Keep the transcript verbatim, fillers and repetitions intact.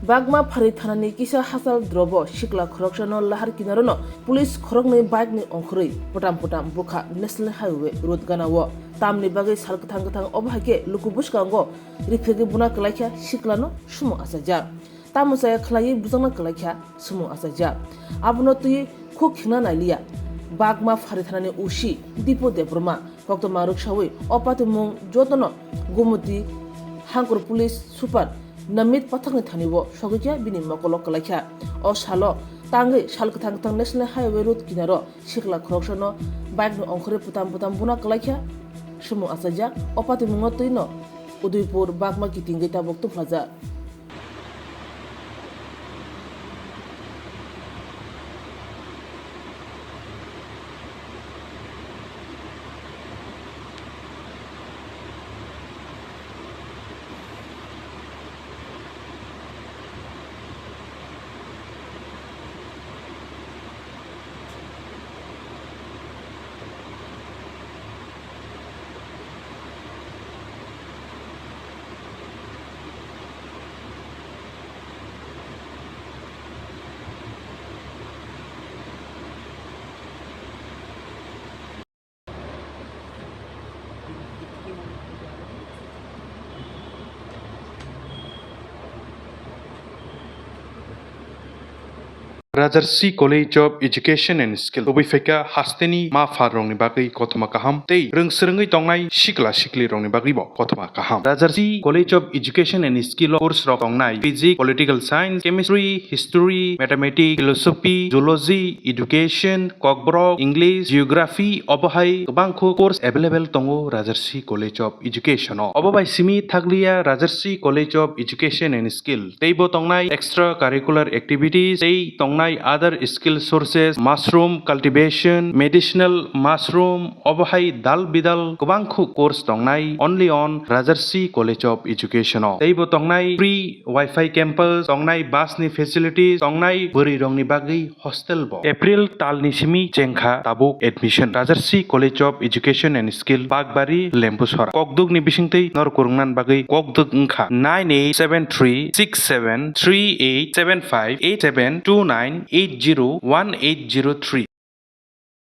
Bagma Phari thanani kisa hachal drobo sikla khoroksano lahar kinarono police khoroknwi bike ni ongkhorwi potam potam bukha National Highway road ganao. Tamni bagwi sal kwthang kwthang obo hai khe luku bwskango riphegwi buna kwlaikha siklano sumung achaijak. Tamo chaya khwlaiwi bujakna kwlaikha sumung achaijak. Abono twi khuk khingna nailiya Bagma Phari thanani O C Dipo Debbarma. Koktwma rwksawi o patimung jotono Gumoti Hangkur Police Super Namit Pathakni thani-o sogwikha bini mokolo kwlaikha. O salo tangwi sal kwthang kwthang National Highway road kinaro sikla khoroksano bike ni ongkhorwi putam putam buna kwlaikha. Sumung achaijak o patimungo twino Udaipur Bagma kitingwi tabuk tubhlajak. Rajarsi College of Education and Skill tubui phaikha hasteni ma pharrokni bagwi kothoma kaham tei rwngswrwngwi tongnai sikla siklirokni bagwibo kothoma kaham. Rajarsi College of Education and Skill o course rok tongnai Physics, Political Science, Chemistry, History, Mathematics, Philosophy, Zoology, Education, Kokborok, English, Geography, obo hai kwbangkho course available tongo Rajarsi College of Education o. Obo bai simi thakliya Rajarsi College of Education and Skill. Teibo tongnai extra curricular activities, tei tongnai other skill sources, mushroom cultivation, medicinal mushroom, obo hai dal bidal kwbangkho course tongnai only on Rajarsi College of Education o. Teibo tongnai free Wi-Fi campus, tongnai bus ni facilities, tongnai bwrwi rokni bagwi hostel bo. April talni simi chengkha tabuk admission. Rajarsi College of Education and Skill, Bakbari, Lembusora. Kokduk ni bisingtwi nor kwrwngna bagwi kokduk wngkha nine eight seven three six seven three eight seven five eight seven two nine eight zero one eight zero three.